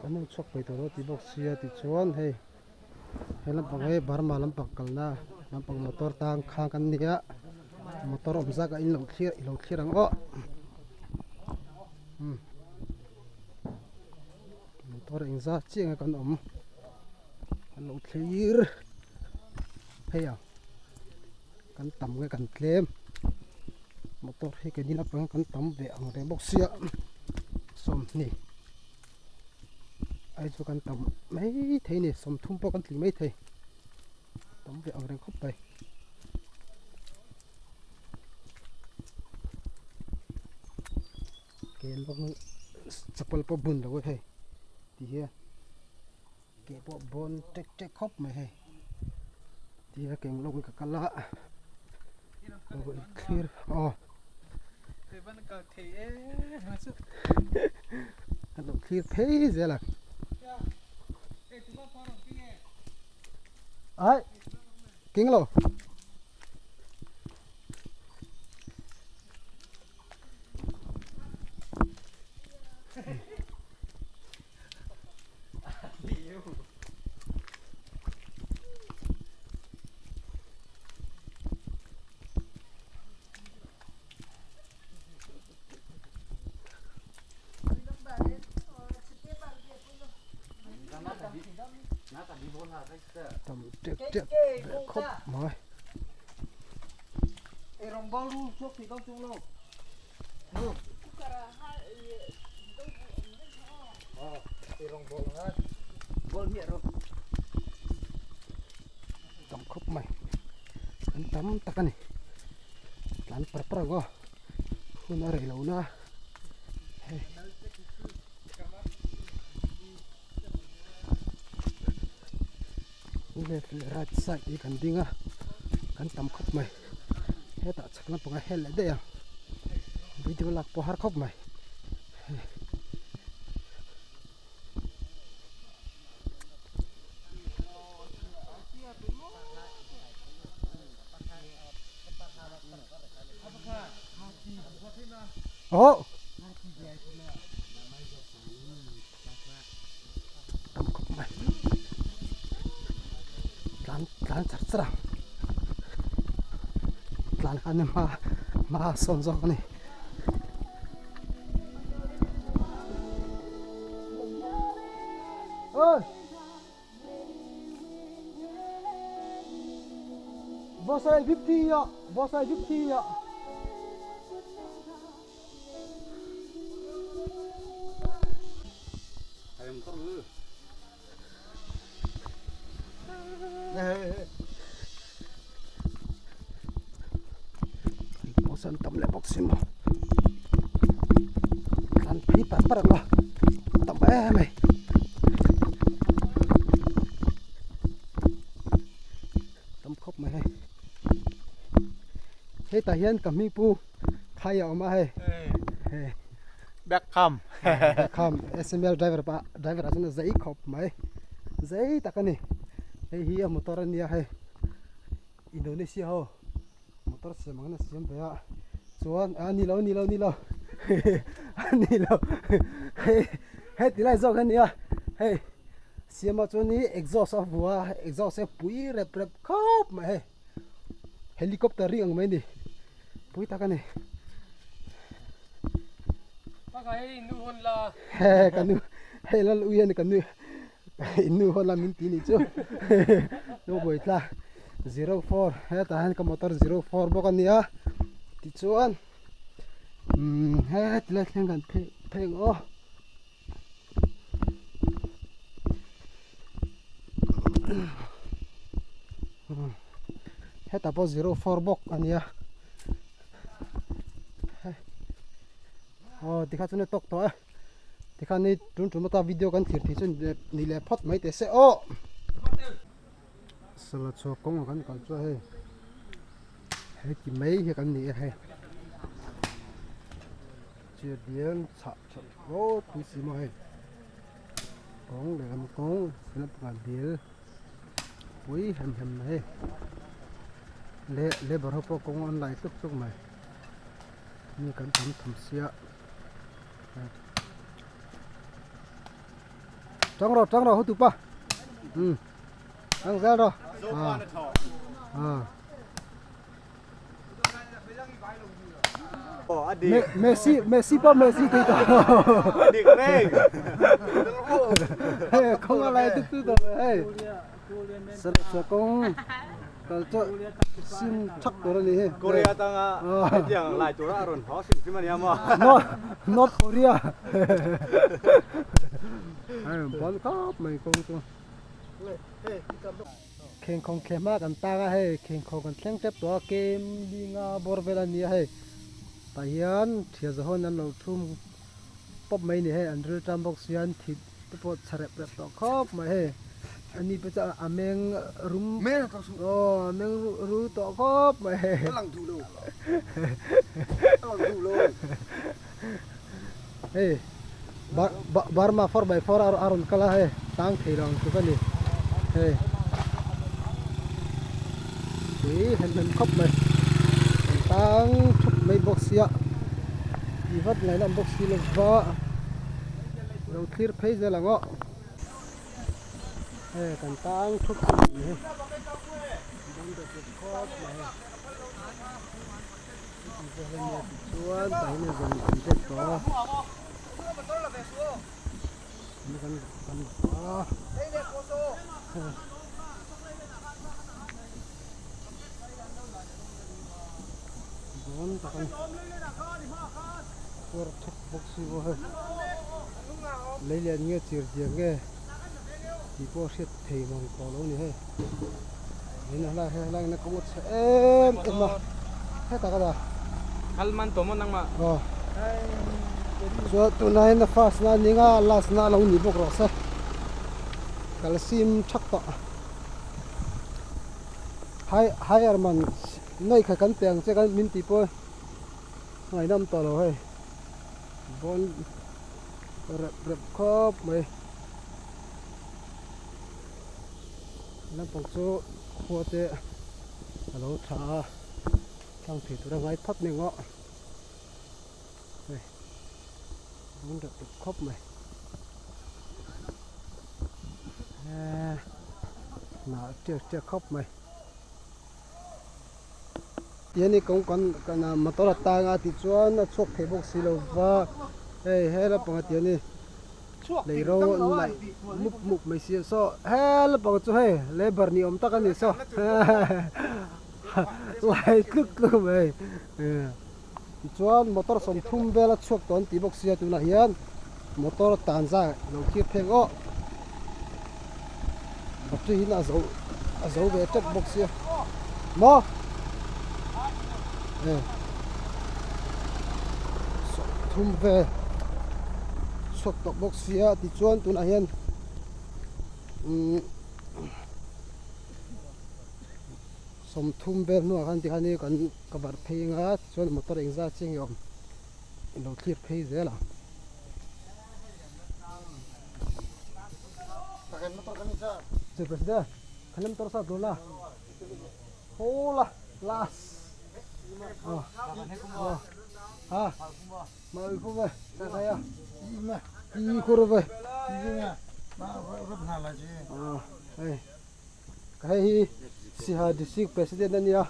Kan hmu chhuak peih tawh lo tih bawk sia tichuan hei he lampang hi Burma lampang kalna lampang motor tang khang kan nia motor awm zat a in lo thlir i lo thlir ang aw umm motor engzat chiah nge kan awm kan lo thlir phei ang kan tam nge kan tlem motor hi keini lampang hian kan tam ve ang reng bawk sia sawmhnih ai chu kan tam mai thei a ni sawmthum pawh kan tling mai thei tam ve ang reng khawp mai. Ke lawng chapal pawh bun lo a hei ti hian ke pawh bawn tek tek khawp mai hei ti hian ke lawng ka kal a thlir aw kan lo thlir phei zel a ai keng lo. Tam tep tep khawp mai. Tam khawp mai an tam tak a ni tlan par par ang aw hun a rei lo na hei. Left leh right side hi kan ding a kan tam khawp mai hetah chhak lampang a hel leh daih ang video lak pawh a har khawp mai hei. Aw. Tam khawp mai tlan tlan char char a tlan khan hma hma a sawn zawk a ni. Oi Boss ai 50 ạ boss ai 50 ạ San tam leh bawk si maw tlan phei par par ang a tam em mai tam khawp mai hei hetah hian ka hming pu Khai a awm a hei. Hei. Beckham. Beckham SML driver pa driver ah chuan a zei khawp mai. Zei tak a ni. Hei hi a motor a nia hei. Indonesia ho motor siam ang in a siam ve a. Chuan a ni lo ni lo ni lo a ni lo hei hei ti lai zawk a nia hei siam ah chuan hi exhaust a vua a exhaust hi a pui rep rep khawp mai hei. Helicopter ring ang mai a ni pui tak a ni he ka nu hei lal ui a ni ka nu in nu hawn la min ti nih chu nu buaitla 04 hetah hian ka motor 04 bawk a nia tichuan umm he tilai thleng kan phei phei ang aw. Hetah pawh 04 bawk a nia aw tikha chuan a tawk tawh e tikhan ni tun tum ata video kan thlir thei chu ni leh phawt mai teh se aw sala chhuak kawng ah kan kal chu hei heti mai hi kan ni a hei. Chir dial chhah chhah rawt pui si maw hei kawng lehlam kawng silapanga dil pui hem hem mai hei leh labour ho pawh kawng an lai tluk tluk mai mi kan tam tham sia. Tang rawh tang rawh hotupa. Um. Tang zel rawh. Ah. Messi Messi pawh Messi thei tawh lo. Dik reng. Hei kawng a lai tuk tu tawh hei. Sir kawng kal chu sim thak tur a ni hi. Korea tanga hetiang lai tura a rawn haw hrim hrim a nia maw. North Korea. Hei bal khawp mai kawng chu. Khengkhawng thleh hma kan tang a hei khengkhawng kan thleng tep tawh a kem linga bawr vel a ni a hei tah hian thian zahawn an lo thum pawp mai a ni hei an ril tan bawk si a an thit te pawh chhe rep rep tawh khawp mai hei a ni pawh chuan a meng rum aw a meng ru tawh khawp mai hei hei Burma 4x4 a rawn kal a hei tang thei lo ang tluk a ni hei tui hem hem khawp mai an tang thup mai bawk sia ti vat ngaihna awm bawk si lo va lo thlir phei zel ang aw hei kan tang thup a nih hi dawn deuh deuh khawp mai hei. Chuan tah hian a zawm kan tep tawh a kan kan a dawn tak a ni kawr thuk bawk si pawh hei lei lian nge chir diak nge tih pawh hriat thei mang tawh lo a ni hei. Helai na kawng a chhe em em a hetah ka dah kal man tawh maw nangmah aw chuan tunah hian a first na a ning a last na a lo ni bawk rawh se kal sim thak tawh hai higher man nawi kha kan pe ang che kan min tih pawh ngaihnawm tawh lo hei bawn rep rep khawp mai. Lampang chu khua te a lo tha a tlang thei tur a ngai phawt mai ngawh hei dawn reuh reuh khawp mai eee hnah tiak tiak khawp mai tihian i kawng kan kan motor a tang a tichuan a chhuak thei bawk si lo va hei he lampang ah tihian i. Lei ro an laih mup mup mai si a saw he lampang chu hei labour ni awm tak a ni saw lai tluk tluk mai tichuan motor sawmthum vel a chhuak tawh an tih bawk sia tunah hian motor tan zai lo thlir pheng aw battery hi a zo a zo ve tep bawk sia maw sawmthum vel chhuak tawh bawk sia tichuan tunah hian umm sawmthum vel hnuah khan tikhan hi kan cover phei anga tichuan motor engzat chiang nge awm ilo thlir phei zel ang. Hei hi Siha District President a nia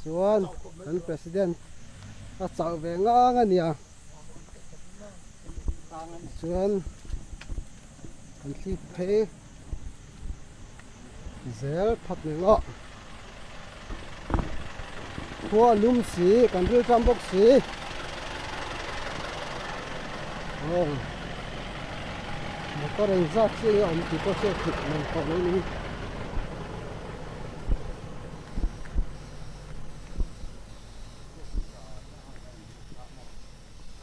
chuan kan President a chauh ve ngang a nia. Chuan kan thli phei zel phat mai ngawh khua a lum si kan ril ṭam bawk si aw motor engzat chiah nge a awm tih pawh hriat theih mang tawh lo a ni.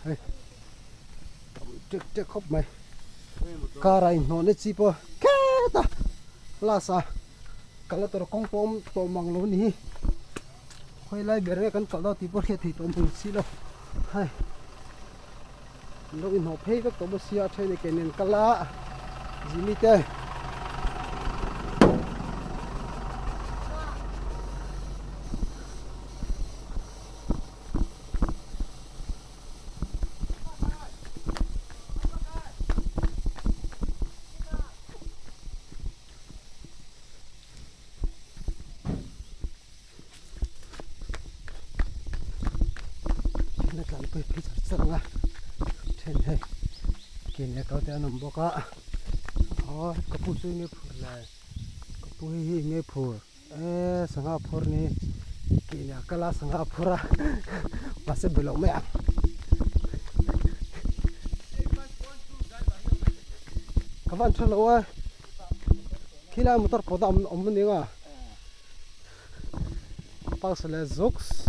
Hei tam tek tek khawp mai car a inhnawh na chi pawh khet a last ah kal na tur kawng pawh a awm tawh mang lo a ni hi khawi lai ber nge kan kalh dawn tih pawh hriat theih tawh mang si lo hei an lo inhnawh phei vek tawh bawk sia a then ke nen kal a zimi te. An la tlanpui phei char char ang a, then hei ke leh kal te an awm bawk a, aw ka pu chu enge phur le, ka pu hei hi enge phur eee sangha phur ni ke leh a kal a sangha a phur a mahse be loh mai ang. Ka van tha lo a, khilai motor pawh a awm a ni ang a, pulse leh zuks.